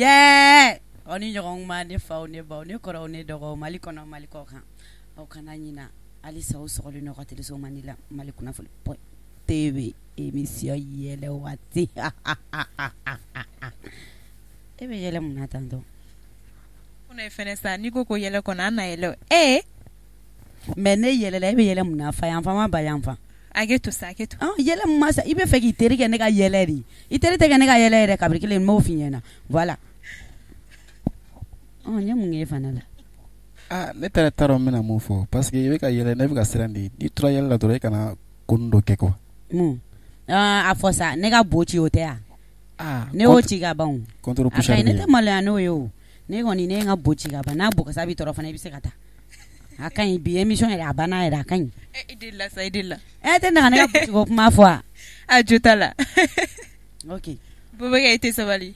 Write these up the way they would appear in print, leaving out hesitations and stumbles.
Yɛ aw ni ɲɔgɔn kuma, ne faw, ne baw, ne kɔrɔw, ne dɔgɔw, Mali kɔnɔ, Mali kɔ kan, aw kana ɲina halisa aw sɔgɔlen don aw ka teleso mandi la, Mali kunnafoni point TV, émission yɛlɛ waati. E bɛ yɛlɛ mun na tantɔ? Funa fɛnɛ sa, n'i ko ko yɛlɛ kɔnɔ, an na yɛlɛ o. Ee Mais ne yɛlɛla, e bɛ yɛlɛ mun na? Fa yanfan wa, ba yanfan? Hakɛ to sa, hakɛ to. Yɛlɛ mun ma sa, i bɛ fɛ k'i teri kɛ ne ka yɛlɛ de ye. I teri tɛ kɛ ne ka yɛlɛ yɛrɛ kabiri kelen, n b'o f'i ɲɛna. Voilà. N ye mun k'e fana la? Aa, ne t'a dɔn n bɛna mun fɔ parce que i bɛ ka yɛlɛ, ne bɛ ka siran de. N'i tora yɛlɛ la dɔrɔn, e kana ko dɔ kɛ quoi. Mun? A fɔ sa, ne ka bo ci, o tɛ yan? Ne y'o ci ka ban. Contre poussière. Ne tɛ maloya n'o ye o. Ne kɔni, ne ye n ka bo ci ka ban. N'a bokasa b'i tɔɔrɔ fana, i bɛ se ka taa. A ka ɲi bi, émission yɛrɛ a banna yɛrɛ, a ka ɲi. I delila sa, i delila. E tɛ na ne ka bo ci ko kuma fɔ wa? A jo t'a la. Ok. Bubakɛ, i tɛ sabali.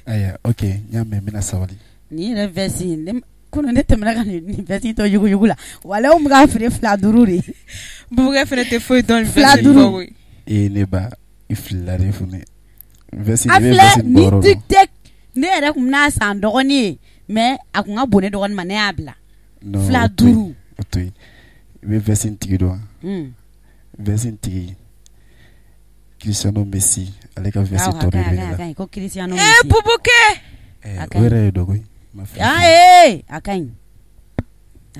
Ayiwa, ok, n y'a mɛn, n bɛna sabali. Nin yɛrɛ veste in, kunun ne tɛmɛna ka nin veste to yuguyugu la, walahi u tun bɛ k'a feere 2,5 de. Bubakɛ fana tɛ foyi dɔn. 2,5. Ee ne ba, i filila de funɛ. Veste A filɛ nin tɛ, ne yɛrɛ tun bɛna san dɔgɔnin ye, mais a tun ka bon ne dɔgɔnin ma, ne y'a bila. 2,5. O to yen. I bɛ veste in tigi dɔn wa? Veste in tigi, Cristiano Messi, ale ka veste tɔ de bɛ ne la. A ka ɲi ko Cristiano Ee Messi. Bubakɛ. O yɛrɛ ye dɔ koyi. A ka ɲi.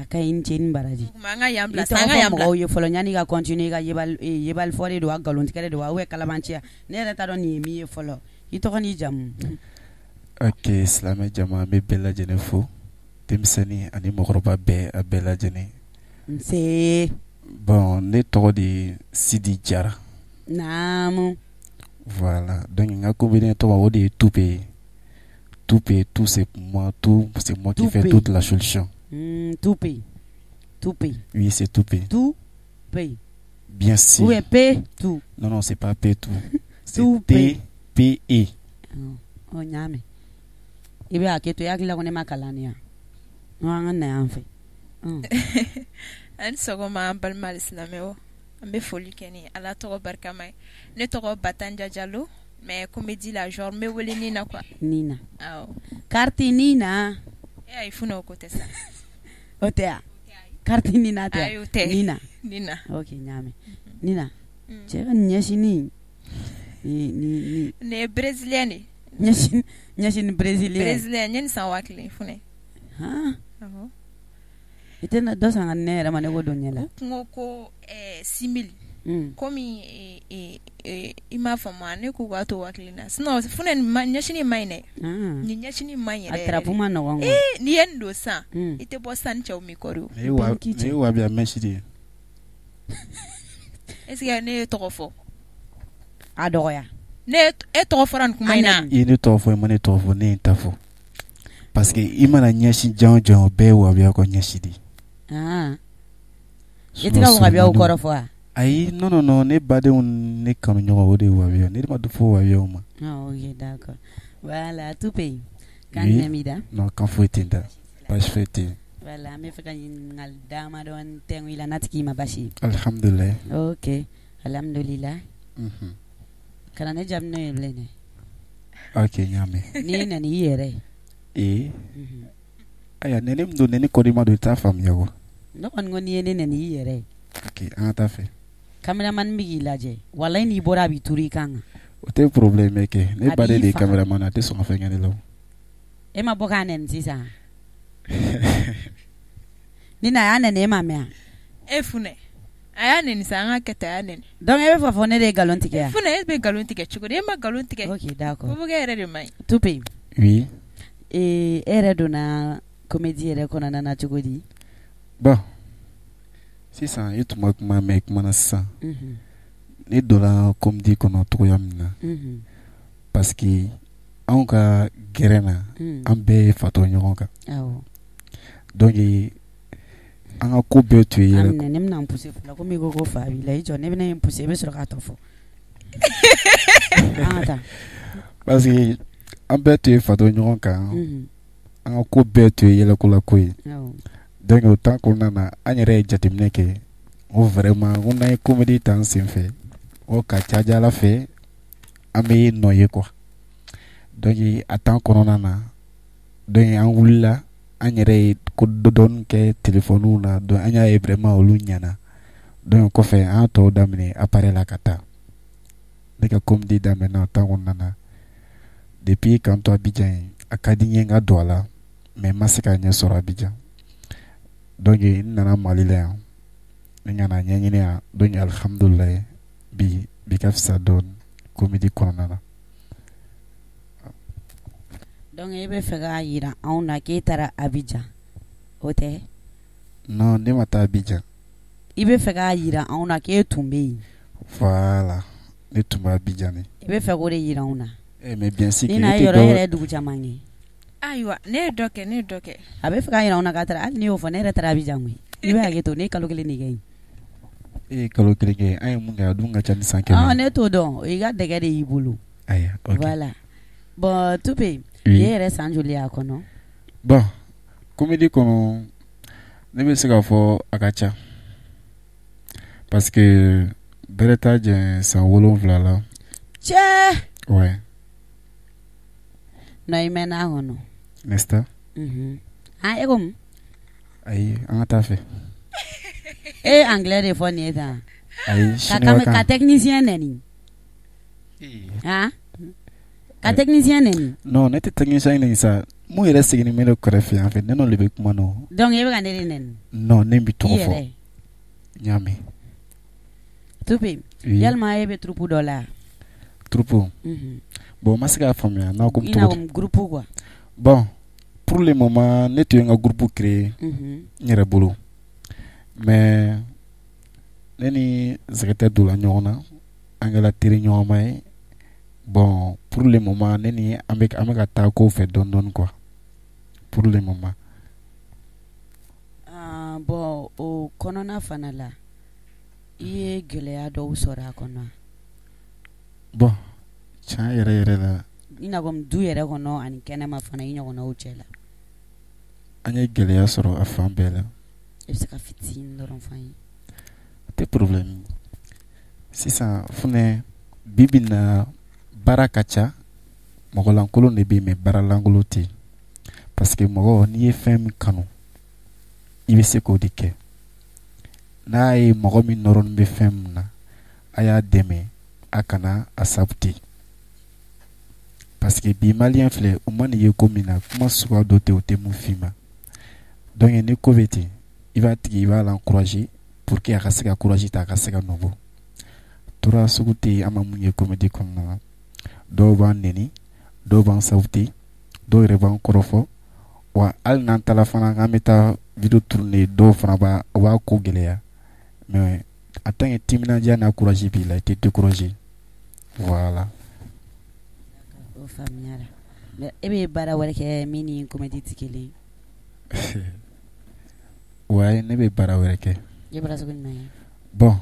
A ka ɲi, i ni ce, i ni baraji. An ka yan bila I sa, an tɔgɔ ka fɔ yan bila. mɔgɔw ye fɔlɔ yanni ka continuer i ka yebali fɔ de don wa, nkalontigɛ de don wa, ou bien kalabanciya. Ne yɛrɛ t'a dɔn nin ye min ye fɔlɔ. I tɔgɔ n'i jamu. Ok, silamɛ jama, an bɛ bɛɛ lajɛlen fo, denmisɛnnin ani mɔgɔkɔrɔba bɛɛ, a bɛɛ lajɛlen. Nse. Bon, ne tɔgɔ de ye Sidi Jara. Naamu. Voilà, donc n ka comédien tɔgɔ, o de ye Tupe ye. Tupe, tout c'est moi, tout c'est moi qui fais toute la solution. Tupe. Tupe. Oui, c'est Tupe. Tupe. Bien sûr. Ou bien P tout. Non, non, c'est pas P tout. C'est T P E. Oh, n y'a mɛn. I bɛ hakɛ to, i hakili la ko ne ma kalan de yan? An ka na yan fɛ. A ni sɔgɔma, an balima alisilamɛw, an bɛ foli kɛ ni Ala tɔgɔ barikama ye. Ne tɔgɔ Batanja Jalo, mais comédie la, genre n bɛ wele Nina quoi. Nina. Awɔ. Carte Nina. E ayi Funɛ, o ko tɛ sa. O tɛ wa? Carte Nina tɛ? Ayi, o tɛ. Nina. Nina. Ok, n y'a mɛn. Nina, cɛ ka nin ɲɛsinin nin Nin ye brésilien de ye. Ɲɛsinin brésilien. Brésilien, n ye nin san 5000 Funɛ. Han. Awɔ. I tɛ dɔ san ka di ne yɛrɛ ma, ne k'o don ɲɛ la. U kun ko 6000. Komi i m'a faamu, ne k'u k'a to 5000 na, sinon Funɛ nin ɲɛsinin ma ɲi dɛ. Nin ɲɛsinin ma ɲi yɛrɛ. A tarapu ma nɔgɔn. Ee n'i ye nin don sisan, i tɛ bɔ sisan ni cɛw m'i kɔri o. Nin ye wahabiya mèche de ye. Est ce que ne ye tɔgɔ fɔ? A dɔgɔya. Ne e tɔgɔ fɔra nin kuma in na. I ye ne tɔgɔ fɔ, i ma ne tɔgɔ fɔ, ne ye n ta fɔ. Parce que i mana ɲɛsin jan o jan, o bɛɛ ye wahabiya ka ɲɛsin de ye. I tɛ ka wahabiyaw kɔrɔ fɔ wa? Ayi, non, non, non, ne badenw, ne kanuɲɔgɔn, o de ye wahabiya. Ne ma fɔ wahabiyaw ma. Ah, ok, d'accord. Voilà, Tupe. Kan jumɛn b'i da? Non, kan foyi tɛ n da. Baasi foyi tɛ yen. Voilà, an bɛ fɛ ka ɲininkali damadɔ tɛnku i la, n'a tɛ k'i ma baasi ye. Alhamdulilayi. Ok, alhamdulilayi. Kana ne jaabi n'o ye bilen dɛ. Ok, n y'a mɛn. N'i ye nɛni, i yɛrɛ ye. Ee, ayiwa, nɛni min don, nɛni kɔdima don, i t'a faamuya quoi. Ne kɔni ko n'i ye ne nɛni, i yɛrɛ ye. Ok, an ka taa fɛ. Caméraman bɛ k'i lajɛ, walahi n'i bɔra a b'i turu i kan kan. O tɛ problème ye kɛ, ne baden de ye caméraman, a tɛ sɔn ka fɛn kɛ ne la. E ma bɔ k'a nɛni sisan? Ni na y'a nɛni, e ma mɛn wa? E Funɛ, a y'a nɛni sa, an ka kɛ tan, a y'a nɛni. Donc e bɛ fɛ fɔ ne de ye nkalon tigɛ wa? Funɛ, e bɛ nkalon tigɛ cogo di? E ma nkalon tigɛ. Ok, d'accord. Bubakɛ yɛrɛ de man ɲi. Tupe. Oui. Ee, e yɛrɛ donna comédie yɛrɛ kɔnɔna na cogo di? Bon, sisan e tun ma kuma mɛn, i kumana sisan. Ne donna comédie kɔnɔ cogoya min na, parce que anw ka gɛrɛn na, an bɛɛ ye fatɔ ɲɔgɔn kan. Awɔ. Donc an ka ko bɛɛ tun ye yɛlɛ. Ne bɛna n pousser fɔlɔ, komi i ko ko fa b'i la, i jɔ, ne bɛna n pousser, i bɛ sɔrɔ k'a tɔ fɔ. An ka taa. Parce que an bɛɛ tun ye fatɔ ɲɔgɔn kan. An ka ko bɛɛ tun ye yɛlɛkola ko ye. Donc o temps kɔnɔna na, an yɛrɛ ye jateminɛ kɛ, n ko vraiment, n ko n'an ye comédie ta an sen fɛ, o ka ca Ala fɛ, an bɛ nɔ ye quoi. Donc a temps kɔnɔna na, donc an wulila, an yɛrɛ ye ko dɔɔni kɛ téléphone na. Donc an y'a ye vraiment olu ɲɛna. Donc kɔfɛ an y'a tɔw daminɛ appareil la ka taa. Ne ka comédie daminɛna o temps kɔnɔna na. Depuis k'an to Abidjan yen, a ka di n ye n ka don a la, mais n ma se k'a ɲɛ sɔrɔ Abidjan. Donc n nana Mali la yan, ne nana ɲɛɲini yan. Donc alhamdulilayi, bi ka fisa dɔɔni comédie kɔnɔna na. Donc e bɛ fɛ k'a jira anw na k'e taara Abidjan, o tɛ? Non, ne ma taa Abidjan. I bɛ fɛ k'a jira anw na k'e tun bɛ yen. Voilà, ne tun bɛ Abidjan de. I bɛ fɛ k'o de jira anw na. Eh mais bien sûr. Ni na ye yɔrɔ yɛrɛ dugu caman kɛ. Ayiwa, ne ye dɔ kɛ, ne ye dɔ kɛ. A bɛ fɛ k'a jira anw na k'a taara, hali n'i y'o fɔ, ne yɛrɛ taara Abidjan koyi. I bɛ hakɛ to, ne ye kalo 1 de kɛ yen. E ye kalo 1 kɛ, an ye mun kɛ, a dun ka ca ni san 100 ye. Ne t'o dɔn, o y'i ka dɛgɛ de y'i bolo. Ayiwa, ok. Voilà. Bon Tupe, i yɛrɛ san joli y'a kɔnɔ? Bon, comédie kɔnɔ, ne bɛ se k'a fɔ a ka ca. Parce que bɛrɛ t'a jɛ san 7 la. Cɛ! Ouais. Non, i mɛnna a kɔnɔ. N'est-ce pas? Mhm. Ah, e ko mun? Ayi, an ka taa fɛ. E ye anglais de fɔ nin ye tan? Ayi, chinois kan. Ka technicien nɛni. Han? Ka technicien nɛni. Non, ne tɛ technicien nɛni sa. Mun yɛrɛ sigilen bɛ ne kɛrɛfɛ yan fɛ, ne n'o de bɛ kuma nɔ. Donc e bɛ ka ne de nɛni. Non, ne bɛ tɔgɔ fɔ. N y'a mɛn. Tupe, yalima e bɛ troupe dɔ la? Troupe? Mhm. Bon, n ma se k'a faamuya n'a ko I n'a fɔ groupe quoi. Bon, pour le moment, ne tun ye n ka groupe créer n yɛrɛ bolo. Mais ne ni secrétaire donna ɲɔgɔn na, an kɛra teri ɲɔgɔnma ye. Bon, pour le moment, ne ni an bɛ ka taa kow fɛ dɔɔni dɔɔni quoi. Pour le moment. Ah, bon, o kɔnɔna fana la, i ye gɛlɛya dɔw sɔrɔ a kɔnɔ? Bon, tiɲɛ yɛrɛ yɛrɛ la. I n'a fɔ du yɛrɛ kɔnɔ ani kɛnɛma fana, i ɲɔgɔnnaw cɛ la. An ye gɛlɛya sɔrɔ a fan bɛɛ la. I bɛ se ka fitinin dɔrɔn fɔ an ye. O tɛ problème. Sisan Funɛ, bi bi in na baara ka ca, mɔgɔlankolon de bɛ yen, mais baaralankolon tɛ yen. Parce que mɔgɔ, n'i ye fɛn min kanu, i bɛ se k'o de kɛ. N'a ye mɔgɔ min nɔrɔnin bɛ fɛn min na, a y'a dɛmɛ, a kana a saboter. Parce que bi malien filɛ, u ma nin ye ko min na, kuma suguya dɔ tɛ, o tɛ mun f'i ma. Donc ni ko bɛ ten, i b'a tigi, i b'a l'encourager pour que a ka se ka courage ta, a ka se ka nɔ bɔ. Tora sugu tɛ yen, an ma mun ye comédie kɔnɔna na. Dɔw b'an nɛni, dɔw b'an saboter, dɔw yɛrɛ b'an kɔrɔfɔ. Wa hali n'an taara fana k'an bɛ taa vidéo tourner, dɔw fana b'a ko gɛlɛya. Mais en tant que timinandiya n'a courage b'i la, i tɛ décourager. Voilà. O faamuyara. Mais e bɛ baara wɛrɛ kɛ min ni comédie tɛ kelen ye? Ouais, ne bɛ baara wɛrɛ kɛ. I ye baara sugu jumɛn kɛ? Bon,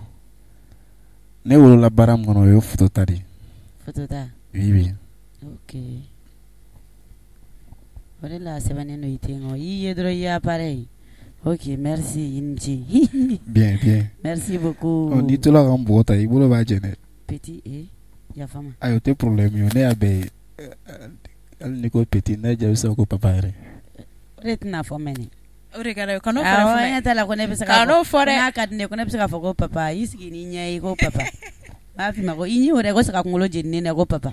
ne wolola baara min kɔnɔ, o ye photo ta de ye. Photo ta? Oui, oui. Ok. O de la a sɛbɛnnen don i ten kɔ. I ye dɔrɔn i ye appareil. Ok, merci, i ni ce. Bien, bien. Merci beaucoup. Ɔ, n'i tola ka n bugɔ tan, i bolo b'a jɛ dɛ. Petit, eh, yafa ma. Ayi, o tɛ problème ye, ne y'a bɛɛ ye. Hali n'i ko petit, n'a diya i bɛ se ka ko papa yɛrɛ. O de tɛna fɔ mɛnɛ. O de ka d'a ye, kan'o fɔ dɛ. Awɔ, ɲɛ t'a la ko ne bɛ se k'a fɔ. Kan'o fɔ dɛ. N'a ka di ne ye ko ne bɛ se k'a fɔ ko papa, i sigi n'i ɲɛ ye ko papa. N b'a f'i ma ko i ɲɛ o dɛ, ko saga kunkolo jeninen dɛ ko papa.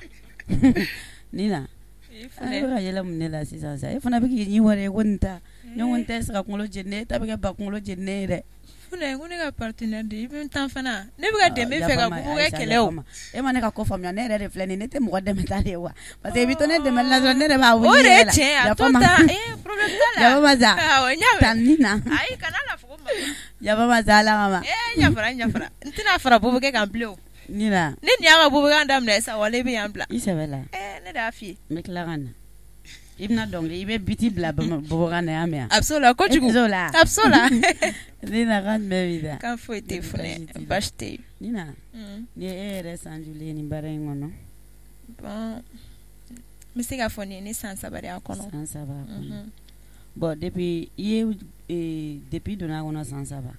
Nina, e bɛ ka yɛlɛ mun ne la sisan sa? E fana bɛ k'i ɲɛ wɛrɛ ye ko nin ta. Ne ko n tɛ saga kunkolo jeninen, e ta bɛ kɛ ba kunkolo jeninen ye dɛ. Funɛ, ko ne ka partenaire de i bɛ tan fana. Ne bɛ ka dɛmɛ fɛ ka Bubakɛ kɛlɛ o. E ma ne ka ko faamuya, ne yɛrɛ de filɛ nin ye, ne tɛ mɔgɔ dɛmɛ ta de ye wa. Parce que i bɛ to ne dɛmɛli la dɔrɔn, ne yɛrɛ b'a wuli. O de ye tiɲɛ ye, a to tan, ee problème t'a la. Yafa ma sa. Awɔ, n y'a mɛn. Tan Nina. Ayi, kana n'a fɔ ko mama. Yafa ma sa, Ala kama. Ee n yafara, n yafara. N tɛna fara Bubakɛ kan bilen o. Nina. Ne nin y'a ka Bubakɛ daminɛ sisan, walahi i bɛ yan bila. I sɛbɛ la. Ee ne de y'a f'i ye. N bɛ tila ka na. I bɛna dɔnkili, i bɛ biti bila Babakan na, y'a mɛn wa? A bɛ s'o la kojugu. E tɛ s'o la? A bɛ s'o la. Nina, kan jumɛn b'i da? Kan foyi tɛ Funɛ, baasi tɛ yen. Nina, nin ye e yɛrɛ san joli ye nin baara in kɔnɔ? Bon, n bɛ se k'a fɔ nin ye ne san 3 de y'a kɔnɔ. San 3 a kɔnɔ. Bon, depuis i ye depuis i donna a kɔnɔ san 3,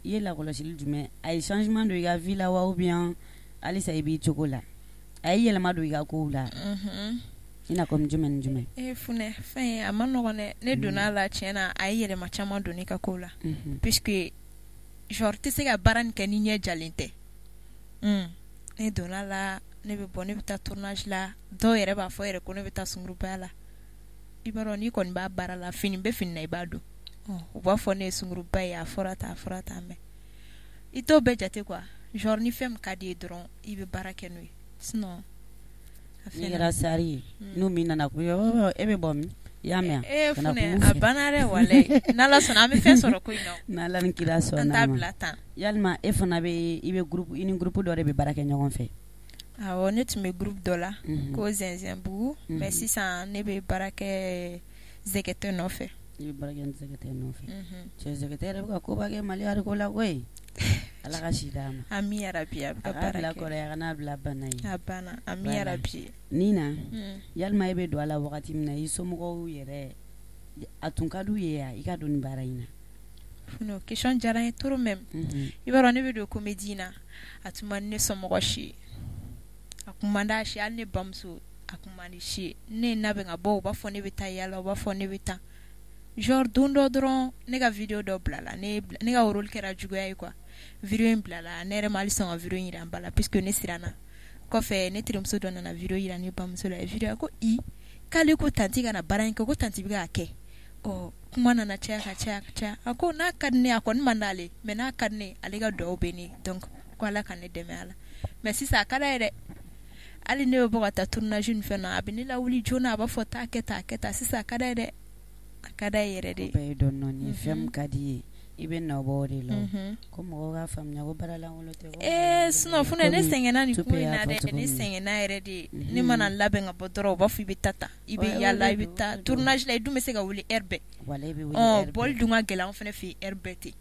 i ye lakɔlɔsili jumɛn, a ye changement don i ka vie la wa ou bien halisa i b'i cogo la? A ye yɛlɛma don i ka kow la? I n'a fɔ jumɛn ni jumɛn? E Funɛ, fɛn a ma nɔgɔn dɛ. Ne donna a la, tiɲɛ na, a ye yɛlɛma caman don ne ka ko la, puisque genre tɛ se ka baara nin kɛ ni ɲɛ jalen tɛ. Ne donna la, ne bɛ bɔ, ne bɛ taa tournage la, dɔw yɛrɛ b'a fɔ yɛrɛ ko ne bɛ taa sungurubaya la. I b'a dɔn, n'i kɔni b'a baara la, fini bɛ fini na, i b'a don. U b'a fɔ ne ye sunguruba ye, a fɔra tan, a fɔra tan, mais i t'o bɛɛ jate quoi. Genre ni fɛn min ka di ye dɔrɔn, i bɛ baara kɛ n'o ye, sinon N'i kɛra star ye, n'u min nana ko e bɛ bɔ min, i y'a mɛn? Ee Funɛ, a banna dɛ, walayi. N'Ala sɔnna, an bɛ fɛn sɔrɔ ko in na. N'Ala ni kira sɔnna. An t'a bila tan. Yalima e fana bɛ, i bɛ groupe, i ni groupe dɔ de bɛ baara kɛ ɲɔgɔn fɛ? Awɔ, ne tun bɛ groupe dɔ la ko Zɛnzɛnbugu, mais sisan ne bɛ baara kɛ Zɛkɛtɛ nɔfɛ. I bɛ baara kɛ Zɛkɛtɛ nɔfɛ. Cɛ, Zɛkɛtɛ yɛrɛ bɛ ka koba kɛ Mali hariko la koyi. Ala ka si d'a ma. Ami yarabi, a bɛ ka A k'a baara bila kɛ. kɔrɔ ye, a kana bila bana ye. A banna, ami yarabi. Nina, yalima e bɛ don a la wagati min na, i somɔgɔw yɛrɛ, a tun ka d'u ye ya i ka don nin baara in na? Funɛ, question diyara n ye trop même. I b'a dɔn, ne bɛ don comédie in na, a tun man di ne somɔgɔ si ye. A kun man d'a si, hali ne bamuso, a kun man di si ye. Ne ye n labɛn ka bɔ, u b'a fɔ ne bɛ taa yala, u b'a fɔ ne bɛ taa. Genre don dɔ dɔrɔn, ne ka vidéo dɔ bilala, ne ka rôle kɛra juguya ye quoi. Vidéo in bilala, ne yɛrɛ ma hali sɔn ka vidéo in yira n ba la, puisque ne siranna. Kɔfɛ, ne terimuso dɔ nana vidéo yira ne bamuso la, vidéo ko i k'ale ko tantie kana baara in kɛ, ko tantie bɛ k'a kɛ. Ɔ, kuma nana caya ka caya ka caya. A ko n'a ka di ne ye, a kɔni man d'ale, mais n'a ka di ne ye, ale ka duwawu bɛ ne ye, donc ko Ala ka ne dɛmɛ a la. Mais sisan a ka d'a ye dɛ. Hali ne bɛ bɔ ka taa tournage ni fɛn na, a bɛ ne lawuli joona, a b'a fɔ taa kɛ tan, a kɛ tan. Sisan a ka d'a ye dɛ. A ka d'a ye yɛrɛ de. O bɛɛ ye dɔɔnin dɔɔnin ye. Fɛn min ka di ye, i bɛ nɔ bɔ o de la. Ko mɔgɔw k'a faamuya ko baara lankolon tɛ. Ee, sinon Funɛ, ne sɛgɛnna nin ko in na dɛ, ne sɛgɛnna yɛrɛ de. Ne mana labɛn ka bɔ dɔrɔn, u b'a fɔ i bɛ taa tan, i bɛ yaala, i bɛ taa tournage la, i dun bɛ se ka wuli heure bɛɛ. Ɔ, bɔli dun ka gɛlɛn an fana fɛ yen heure bɛɛ ten.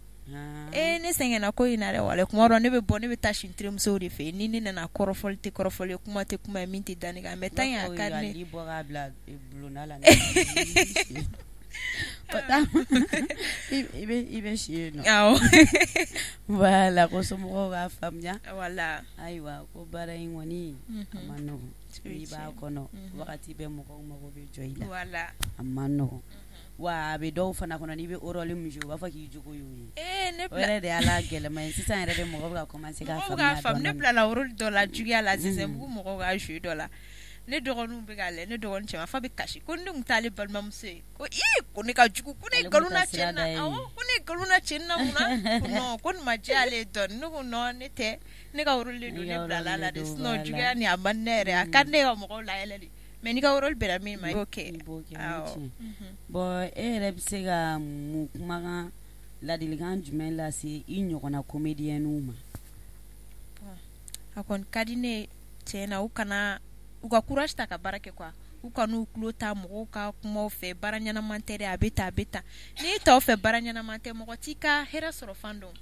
Ee, ne sɛgɛnna ko in na dɛ, walayi. Kuma dɔ ne bɛ bɔ, ne bɛ taa si n terimusow de fɛ yen. Ni ne nana, kɔrɔfɔli tɛ kɔrɔfɔli ye, kuma tɛ kuma ye, min tɛ da ne kan, mais tant que a ka di ne ye. Bɔ k'a bila bulonda la, i bɛ si yen nɔ. Awɔ. Voilà, ko somɔgɔw k'a faamuya. Voilà. Ayiwa, ko baara in kɔni, a ma nɔgɔn. N'i b'a kɔnɔ, wagati bɛɛ mɔgɔw mago bɛ jɔ i la. Voilà. A ma nɔgɔn. Wa a bɛ dɔw fana kɔnɔ, n'i bɛ rôle min jouer, u b'a fɔ k'i jogo y'o ye. Ee, ne O yɛrɛ de y'a gɛlɛma ye. Sisan yɛrɛ de mɔgɔw bɛ ka commencer k'a Mɔgɔw k'a faamu. Ne dɔɔnin. bilala rôle dɔ la juguya la, Zɛnzɛnbugu mɔgɔw ka jouer dɔ la. Ne dɔgɔninw bɛ k'a lajɛ, ne dɔgɔnin cɛman f'a bɛ kasi ko ne tun t'ale balimamuso ye, ko ii, ko ne ka jugu, ko ne ye nkalon da cɛ na. Awɔ, ko ne ye nkalon da cɛ na mun na? Ko non, ko nin ma diya ale ye dɔɔnin. Ne ko non, ne tɛ, ne ka rôle de don, ne bilala a la de, sinon juguya nin a man di ne yɛrɛ ye, a ka di ne ye ka mɔgɔw layɛlɛ de, mais n'i ka rôle bɛnna min ma, i b'o kɛ. I b'o kɛ. Awɔ. Bon, e yɛrɛ bɛ se ka mun kumakan, ladilikan jumɛn lase i ɲɔgɔnna comédienw ma? A kɔni ka di ne ye tiɲɛ na, u kana u ka courage ta ka baara kɛ quoi. U ka n'u tulo ta mɔgɔw ka kumaw fɛ, baara ɲɛnaman tɛ dɛ, a bɛ tan, a bɛ tan. N'i t'aw fɛ baara ɲɛnaman tɛ, mɔgɔ t'i ka hɛrɛ sɔrɔ fan dɔn.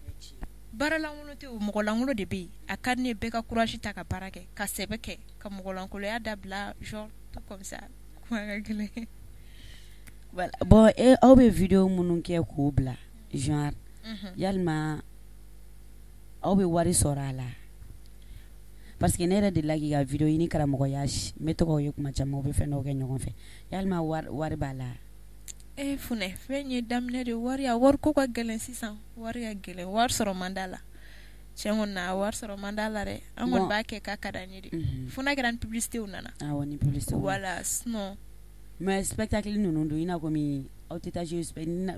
Baara lankolon tɛ o, mɔgɔ lankolon de bɛ yen. A ka di ne ye bɛɛ ka courage ta ka baara kɛ, ka sɛbɛ kɛ, ka mɔgɔ lankolonya dabila, genre tout comme ça. Kuma ka gɛlɛn. Voilà. Bon, e aw bɛ vidéo minnu kɛ k'o bila, genre, yalima aw bɛ wari sɔrɔ a la? Parce que ne yɛrɛ delila k'i ka vidéo i ni karamɔgɔ Yasi, n bɛ tɔgɔw ye kuma caman, u bɛ fɛn dɔw kɛ ɲɔgɔn fɛ. Yalima wari b'a la? E Funɛ, fɛn ye daminɛ de, wari, a wari ko ka gɛlɛn sisan, wari ka gɛlɛn, wari sɔrɔ man d'a la. Tiɲɛ kɔni na, a wari sɔrɔ man d'a la dɛ. An kɔni b'a kɛ k'a ka d'an ye de. Fo n'a kɛra ni publicité nana. Awɔ, ni publicité. Voilà, sinon. Mais spectacle ninnu don, i n'a komi aw tɛ taa jouer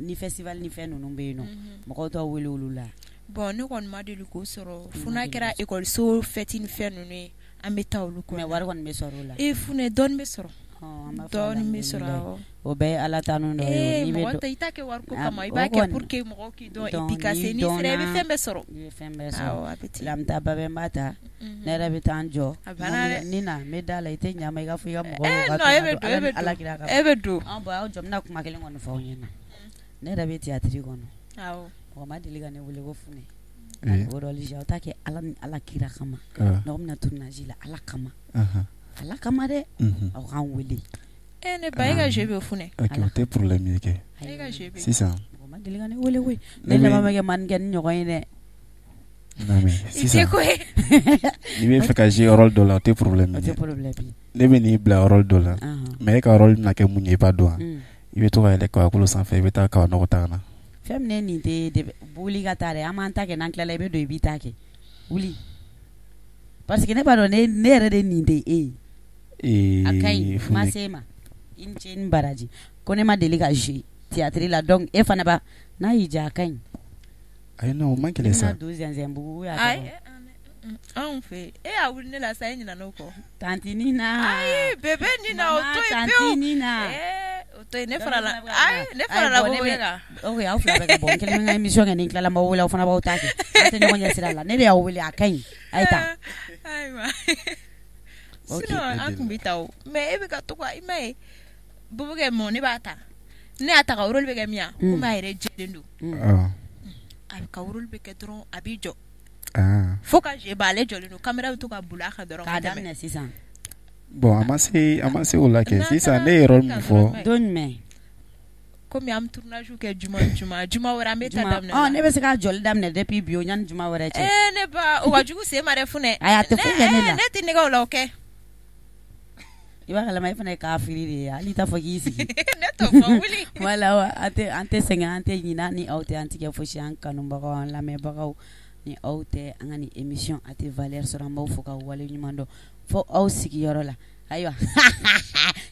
ni festival ni fɛn ninnu bɛ yen nɔ, mɔgɔw t'aw wele olu la? Bon, ne kɔni ma deli k'o sɔrɔ. Fo n'a kɛra école fête ni fɛn ninnu ye, an bɛ taa olu kɔnɔ. Mais wari kɔni bɛ sɔrɔ o la. E Funɛ, dɔɔnin bɛ sɔrɔ. Dɔɔnin bɛ sɔrɔ, awɔ. O bɛɛ ye Ala tanu dɔ ye. Ee, mɔgɔ tɛ, i t'a kɛ wariko kama, i b'a kɛ pour que mɔgɔw k'i dɔn et puis ka se, n'i sera i bɛ fɛn bɛɛ sɔrɔ. I bɛ fɛn bɛɛ sɔrɔ. Awɔ, a bɛ ten. N bɛ taa babɛnba ta, ne yɛrɛ bɛ taa n jɔ. A banna dɛ. Ni na, n bɛ da la, i tɛ ɲa n ma, i ka fɔ i ka mɔgɔw Ee non, e bɛ don, e bɛ Ala don. kira kama. E bɛ don. Bon, aw jɔ, n bɛna kuma kelen kɔni fɔ aw ɲɛna. Ne yɛrɛ bɛ théâtre kɔnɔ. Awɔ. Mɔgɔ ma deli ka ne wele ko Funɛ. O rôle aw t'a kɛ Ala ni Ala kira kama. N'aw bɛna tournage la Ala kama. Ala kama dɛ. Aw k'an wele. E ne ba, e ka jeu bɛ Funɛ. Ok, o tɛ problème ye kɛ. E ka jeu bɛ. Sisan. Mɔgɔ ma deli ka ne wele koyi. Ne laban bɛ kɛ mannequin ɲɔgɔn ye dɛ. Non mais sisan n'i bɛ fɛ ka jouer rôle dɔ la, o tɛ problème O ye. tɛ problème ye. Ne bɛ n'i bila rôle dɔ la, mais e ka rôle bɛna kɛ mun ye, i b'a dɔn wa? I bɛ to ka yɛlɛ kabakolo sanfɛ, i bɛ taa kaba nɔgɔ ta ka na. Fɛn min ne nin tɛ wuli ka taa dɛ, an b'an ta kɛ, n'an tilala i bɛ don i b'i ta kɛ. Wuli. Parce que ne b'a dɔn ne yɛrɛ de nin tɛ e ye. A ka ɲi, ma se ma. I ni ce, i ni baraji. Ko ne ma deli ka jouer théâtre la, donc e fana ba n'a y'i diya, a ka ɲi. Ayi non, o man kɛlɛ sa. I bɛna don zɛnzɛnbugu. Ayi, anw fɛ e y'a wuli ne la sa, e ɲinɛ n'o kɔ. Tantie Nina. Ayi, bébé Nina, o to yen pewu. Tantie Nina. O to yen, ne farala, ayi, ne farala Bobokɛ kan. Ok, aw fila bɛ ka bɔ. N kelen bɛ n ka émission kɛ, ni n tilala n b'aw wele, aw fana b'aw ta kɛ. Aw tɛ ɲɔgɔn ɲɛ sira la. Ne de y'aw wele, a ka ɲi. A ye taa. Ayiwa. Sinon an tun bɛ taa o, mais e bɛ ka to ka i ma ye Bobokɛ mɔ, ne b'a ta. Ne y'a ta ka rôle bɛ kɛ min ye, komi a yɛrɛ jɛlen don. A ka rôle bɛ kɛ dɔrɔn, a b'i jɔ. Fo ka jeu ban, ale jɔlen don, caméra bɛ to ka boli a kan dɔrɔn. K'a daminɛ sisan. Bon, a ma se o la kɛ. Sisan ne ye rôle min fɔ. Don jumɛn? Komi an bɛ tournage kɛ juma juma, juma wɛrɛ an bɛ taa daminɛ. Ɔ, ne bɛ se k'a jɔli daminɛ depuis bi o, yanni juma wɛrɛ cɛ. Ee ne ba, o ka jugu sen ma dɛ, Funɛ. Ayi, a tɛ foyi kɛ ne la. Ne tɛ nɛgɛ o la, o kɛ. I b'a kalama, e fana ye kafiri de ye, hali i t'a fɔ k'i sigi. Ne t'o fɔ, wuli. Voilà, an tɛ sɛgɛn, an tɛ ɲinɛ, ni aw tɛ an tɛ kɛ fosi, an kanubagaw, an lamɛnbagaw, ni aw tɛ an ka nin émission a tɛ valeur sɔrɔ. An b'aw fo k'aw waleɲuman dɔn fo aw sigiyɔrɔ la. Ayiwa,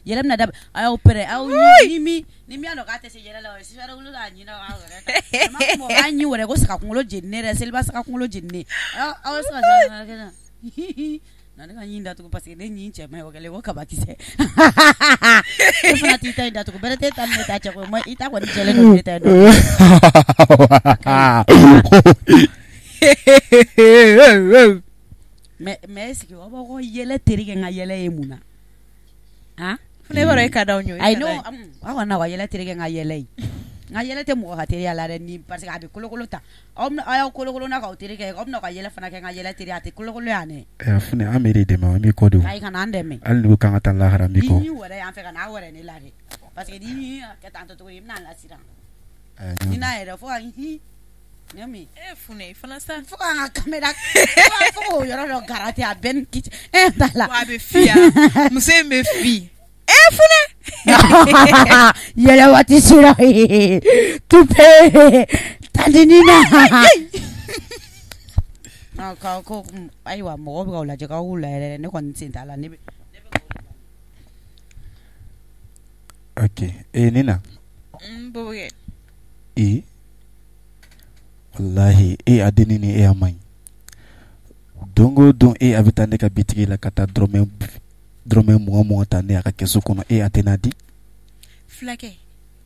yɛlɛ bɛna daminɛ, a y'aw pɛrɛ aw ni min ni min y'a dɔn k'a tɛ se yɛlɛ la, sufɛ wuli k'a ɲini aw yɛrɛ ta. Mɔgɔ b'a ɲin wɛrɛ ko saga kunkolo jeninen dɛ, seliba saga kunkolo jeninen. Aw se ka na ne ka ɲin datugu, parce que ne ɲin cɛ man ɲi, o kɛlen ko kabakisɛ. E fana t'i ta in datugu, bɛrɛ t'e ta ni ne ta cɛ koyi, i ta kɔni jɛlen don, ne ta ye. Mais est ce que aw b'aw ka yɛlɛ terikɛ n ka yɛlɛ ye mun na? Han? Funɛ, e b'a dɔn e ka d'anw ye. Ayi non, aw kana aw ka yɛlɛ terikɛ n ka yɛlɛ ye. N ka yɛlɛ tɛ mɔgɔ ka teriya la dɛ, ni parce que a bɛ kolokolo ta. Aw y'aw kolokolo n'a k'aw terikɛ, aw bɛna aw ka yɛlɛ fana kɛ n ka yɛlɛ teri, a tɛ kolokolo yan dɛ. Funɛ, an b'e de dɛmɛ, an b'i kɔ de o. Ayi, kana an dɛmɛ. Hali n'i ko k'an ka taa lahara, an b'i kɔ. Ni wɛrɛ y'an fɛ, ka n'a wɛrɛ ne la dɛ. Parce que ni y'a kɛ tan tɔ cogo i bɛna n lasiran. Ni n'a yɛrɛ fo ka hin. Ne min. E Funɛ, fana sa. Fo k'an ka caméra, fo k'o yɔrɔ dɔ garati a bɛɛ ni kiti. E t'a la. A bɛ fi yan. Muso in bɛ fi. E Funɛ. Yɛlɛ waati sera. Tupe. Tantie Nina. Ko ayiwa, mɔgɔw bɛ k'aw lajɛ, k'aw k'u lajɛ dɛ, ne kɔni sen t'a la, ne bɛ. Ok, e Nina. Bobokɛ. E walahi, e a denni ni e a man ɲi. Don o don e a bɛ taa ne ka bitigi la ka taa dɔrɔmɛ 20 20 ta ne a ka kɛsu kɔnɔ, e a tɛ n'a di. Fulakɛ,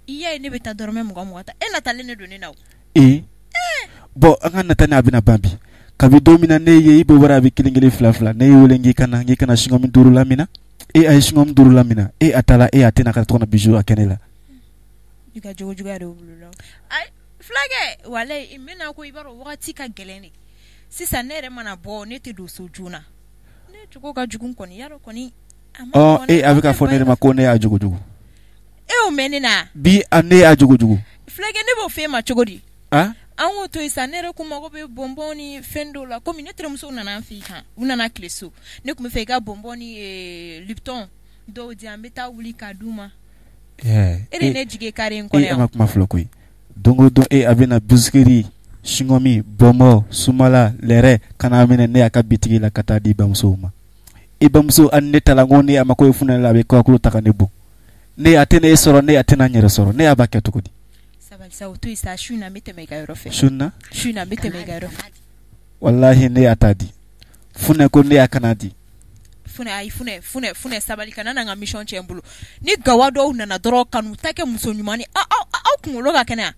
i y'a ye ne bɛ taa dɔrɔmɛ 20 20 ta, e natalen ne don ne na o. E bon, an ka nata ni a bɛna ban bi. Kabi don min na ne ye i bɛ wari a bɛ kelen kelen fila fila, ne ye wele k'i kana chewing-gum 5 lamina, e a ye chewing-gum 5 lamina, e a taara, e a tɛna ka to ka na bijou a kɛ ne la. I ka jogo juguya de y'o bolo la. Ayi fulakɛ, walayi n bɛna ko i b'a dɔn wagati ka gɛlɛn de. Sisan ne yɛrɛ mana bɔ, ne tɛ don so joona. Ne jogo ka jugu kɔni, yarɔ kɔni. Ɔ e a bɛ ka fɔ ne de ma ko ne y'a jogo jugu. E y'o mɛn ne na. Bi a ne y'a jogo jugu. Fulakɛ, ne b'o f'e ma cogo di? Han? An k'o to yen sa, ne yɛrɛ kun mago bɛ bonbon ni fɛn dɔw la, komi ne terimuso nana an fɛ yen kan, u nana tile so. Ne tun bɛ fɛ i ka bonbon ni Lipton dɔw di yan, n bɛ taa wuli k'a d'u ma. E de ne jigi kari in kɔnɔ yan. E ma kuma fɔlɔ koyi. Don o don e a bɛna biscuit, chewing-gum, bonbon, sumala, lɛrɛ ka n'a minɛ ne y'a ka bitigi la ka taa di bamusow ma. I bamuso hali ne ta la, n ko ne a ma ko e Funɛ la, a bɛ kabakolo ta ka ne bon. Ne a tɛ ne sɔrɔ, ne a tɛna n yɛrɛ sɔrɔ, ne a b'a kɛ cogo di? Sabali sa, o to yen sa, su in na n bɛ tɛmɛ i ka yɔrɔ fɛ. Su in na? Su in na n bɛ tɛmɛ i ka yɔrɔ fɛ. Walahi ne y'a ta di. Funɛ ko ne y'a kana di. Funɛ, ayi Funɛ, Funɛ, Funɛ, sabali, kana na n ka mission tiɲɛ n bolo. Ni gawa dɔw nana dɔrɔn ka n'u ta kɛ muso ɲuman ni aw kunkolo ka kɛnɛ.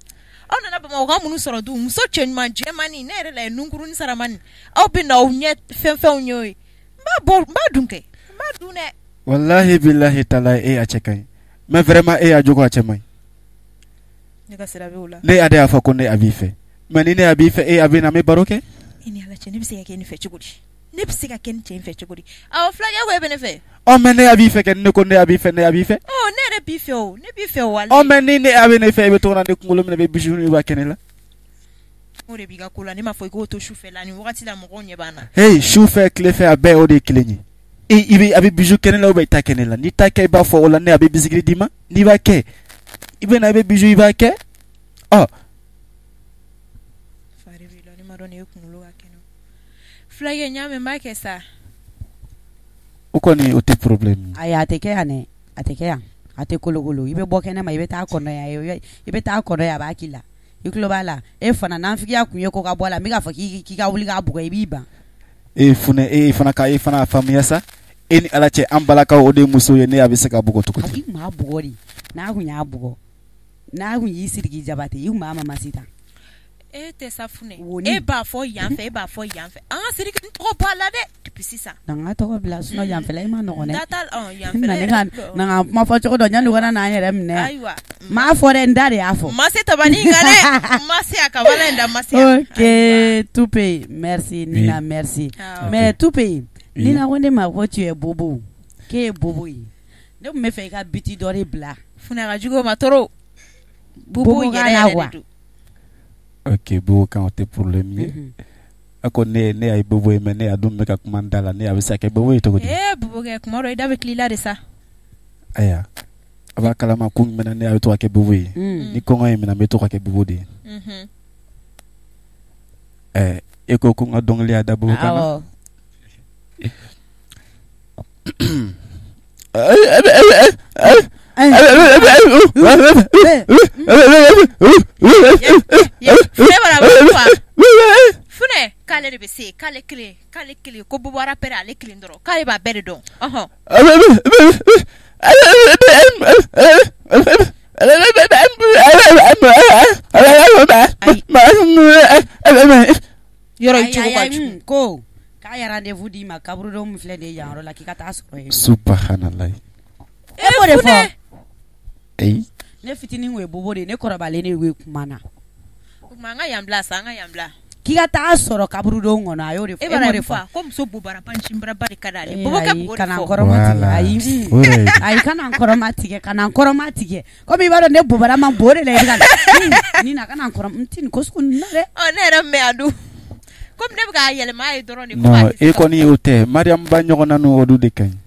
Aw nana Bamakɔ ka minnu sɔrɔ dun, muso cɛ ɲuman jɛmanni, ne yɛrɛ la ye nunkurunin saramani, aw bɛ na aw ɲɛ fɛn fɛnw ye o ye. N b'a bɔ, n b'a dun kɛ, n b'a dun dɛ. Walahi bilahi talahi e a cɛ ka ɲi. Mais vraiment e y'a jogo a cɛ man ɲi. Ne ka sira bɛ o la. Ne a de y'a fɔ ko ne a b'i fɛ. Mais ni ne a b'i fɛ, e a bɛ na an bɛ baro kɛ. I ni Ala cɛ, ne bɛ se ka kɛ nin fɛ cogo di? Ne bɛ se ka kɛ nin cɛ in fɛ cogo di? Awɔ, fulakɛ ko e bɛ ne fɛ. Ɔ mais ne a b'i fɛ kɛ, ne ko ne a b'i fɛ, ne a b'i fɛ. Ɔ ne yɛrɛ b'i fɛ o, ne b'i fɛ o walayi. Ɔ mais ni ne a bɛ ne fɛ, e bɛ to ka na ne kunkolo minɛ, bɛ bijou ni b'a kɛ ne la. O de b'i ka ko la, ne m'a fɔ i k'o to sufɛ la, nin wagati la mɔgɔw ɲɛ b'an na. Hey, sufɛ tilefɛ a bɛɛ o de ye kelen ye. I bɛ a bɛ bijou kɛ ne la ou bien i t'a kɛ ne la. N'i t'a kɛ i b'a fɔ o la ne a bɛ bisikiri d'i ma. N'i b'a kɛ i bɛ na i bɛ bijou i b'a kɛ. Ɔ. Fari b'i la, ne m'a dɔn nin ye kunkolo ka kɛnɛ. Fulakɛ n y'a mɛn, n b'a kɛ sa. O kɔni o tɛ problème ye. Ayi a tɛ kɛ yan dɛ, a tɛ kɛ yan. A tɛ kolokolo, i bɛ bɔ kɛnɛ ma i bɛ taa kɔnɔ yan, i bɛ taa kɔnɔ yan a b'a k'i la. I tulo b'a la, e fana nanfigiya kun ye ko ka bɔ a la, n bɛ k'a fɔ k'i ka wuli k'a bugɔ i b'i ban. E funɛ e fana ka e fana faamuya sa. E ni Ala cɛ an balakaw o de ye muso ye, ne a bɛ se ka bugɔ cogo di? I kun b'a bugɔ de, n'a kun y'a bugɔ, n'a kun y'i Sidiki Jabate i kun b'a mamasi ta. E tɛ sa funɛ, e b'a fɔ yan fɛ, e b'a fɔ yan fɛ, an ka Sidiki tɔgɔ bɔ a la dɛ depuis sisan. Na n ka tɔgɔ bila sinon yanfɛla i ma nɔgɔn dɛ. Da t'a la, yanfɛla yɛrɛ. Na n ka kuma fɔ cogo dɔn yanni u kana n'an yɛrɛ minɛ. Ayiwa. N m'a fɔ dɛ, n da de y'a fɔ. Ma se tabali in kan dɛ, ma se a kabala in da ma se. Ok, Toupé, merci Nina, merci. Mais Toupé, Nina ko ne ma ko tu es bobo, k'e ye bobo ye. Ne tun bɛ fɛ i ka biti dɔ de bila. Funɛ a ka jugu o ma trop. Bobo yɛrɛ yɛrɛ de don. Ok, bobo kan o tɛ problème ye. A ko ne ye bobo ye mais ne a dun bɛ ka kuma n da la, ne a bɛ se ka kɛ bobo ye cogo di? Ee bobokɛ kuma dɔ i da bɛ tila i la de sa. Ayiwa a b'a kalama ko min na ne a bɛ to ka kɛ bobo ye. Ni kɔngɔ ye minɛ n bɛ to ka kɛ bobo de ye. Ɛɛ e ko ko n ka dɔnkili y'a da bobo kan na. Funɛ k'ale de bɛ se, k'ale kelen, k'ale kelen, ko bobo rappeur ale kelen dɔrɔn, k'ale b'a bɛɛ de dɔn. Ɔhɔn. Yɔrɔ i cogo ka jugu. Ko k'a ye rendez-vous d'i ma kaburudo min filɛ nin ye yan yɔrɔ la k'i ka taa sɔrɔ yen. Subahanallahi. E b'o de fɔ. Ayi. Ne fitinin kun ye bobo de ye, ne kɔrɔbalen de ye kuma na. O tuma an ka yan bila sa, an ka yan bila. K'i ka taa sɔrɔ kaburudon kɔnɔ, a y'o de fɔ. E b'a dɔn fa ko muso bobaraba ncinbaraba de ka d'ale ye. Bobokɛ b'o de fɔ. Kana n kɔrɔma tigɛ, ayi. Ayi kana n kɔrɔma tigɛ, kana n kɔrɔma tigɛ. Komi i b'a dɔn ne bobara ma bon o de la i bɛ ka ni na kana n kɔrɔ n tɛ nin ko sugu ninnu na dɛ. Ɔ ne yɛrɛ mɛn a dun. Komi ne bɛ k'a yɛlɛma a ye dɔrɔn de. Non e kɔni o tɛ Mariam ba ɲɔgɔnna ninnu olu de ka ɲi.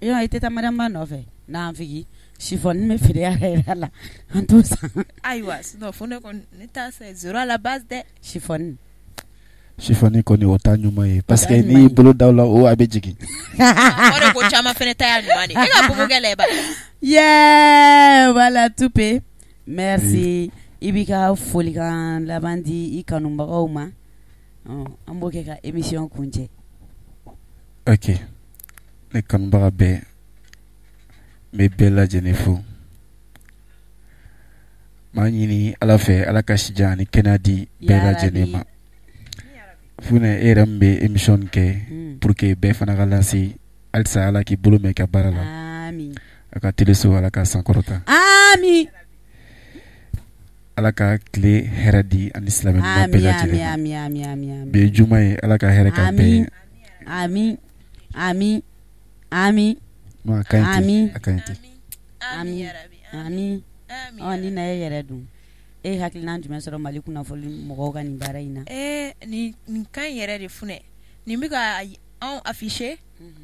Yɔrɔ i tɛ taa Mariam ba nɔfɛ n'an figi chiffon bɛ feere a yɛrɛ la an t'o san. Ayiwa sinon fo ne kɔni ne ta c'est zéro à la base dɛ. Chiffon. Chiffon kɔni o ta ɲuman ye parce que n'i y'i bolo da o la o a bɛ jigin. O de ko caman fana ta y'a ɲuman de ye. E ka bobokɛ la ba. Yeah, voilà Toupé. Merci. I b'i ka folikan laban di i kanubagaw ma. An b'o kɛ ka émission kuncɛ. Ok. Ne kanubaga bɛɛ n bɛ bɛɛ lajɛlen fo. N b'a ɲini Ala fɛ Ala ka sijan ani kɛnɛya di bɛɛ lajɛlen ma. Funɛ e yɛrɛ min bɛ émission kɛ pour que bɛɛ fana ka lase halisa Ala k'i bolo mɛn i ka baara la. Amin. A ka teleso Ala ka sankɔrɔta. Amin. Ala ka tile hɛrɛ di ani silamɛ ɲuman bɛɛ lajɛlen ma. Amin amin amin. Bi ye juma ye Ala ka hɛrɛ k'an bɛɛ ye. Amin. Amin. Amin. Non a ka ɲi ten. A ka ɲi ten. Amin. Amin. Ɔ ni na e yɛrɛ dun e hakilina jumɛn sɔrɔ Mali kunnafoni mɔgɔw ka nin baara in na? Nin kan in yɛrɛ de funɛ nin bɛ ka anw afficher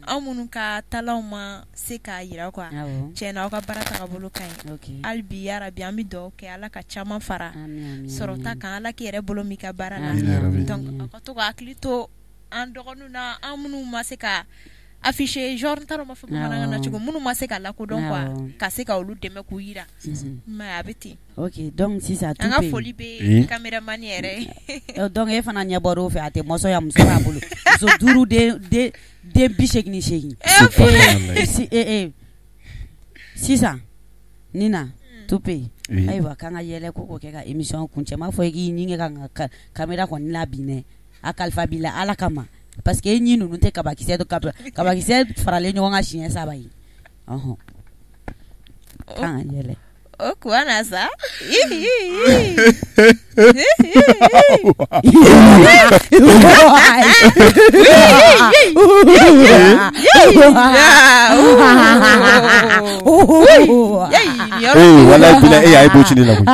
anw minnu ka talentw ma se k'a jira quoi tiɲɛ na aw ka baara tagabolo ka ɲi hali bi yarabi an bɛ dugawu kɛ Ala ka caman fara sɔrɔta kan Ala k'i yɛrɛ bolo mɛn i ka baara la donc aw ka to ka hakili to an dɔgɔninw na an minnu ma se ka afficher genre n t'a dɔn n b'a fɔ bamanankan na cogo minnu ma se ka lakodɔn quoi ka se ka olu dɛmɛ k'u jira mais a bɛ ten. Ok donc sisan an ka foli bɛ caméraman yɛrɛ ye. Donc e fana ɲɛ bɔra o fɛ a tɛ mɔsɔn yan muso b'a bolo muso 5 den 88. Sisan Nina Toupé ayiwa k'an ka yɛlɛ ko k'o kɛ ka émission kuncɛ n m'a fɔ i k'i ɲin kɛ ka caméra kɔni labin dɛ a kalifa b'i la Ala kama. Parce que e ɲin ninnu tɛ kabakisɛ kabakisɛ faralen ɲɔgɔn kan siɲɛ 3 ye ɔhɔn k'an ka yɛlɛ. O kuma na sa. Ee walayi bilayi e a ye bo ci ne la koyi.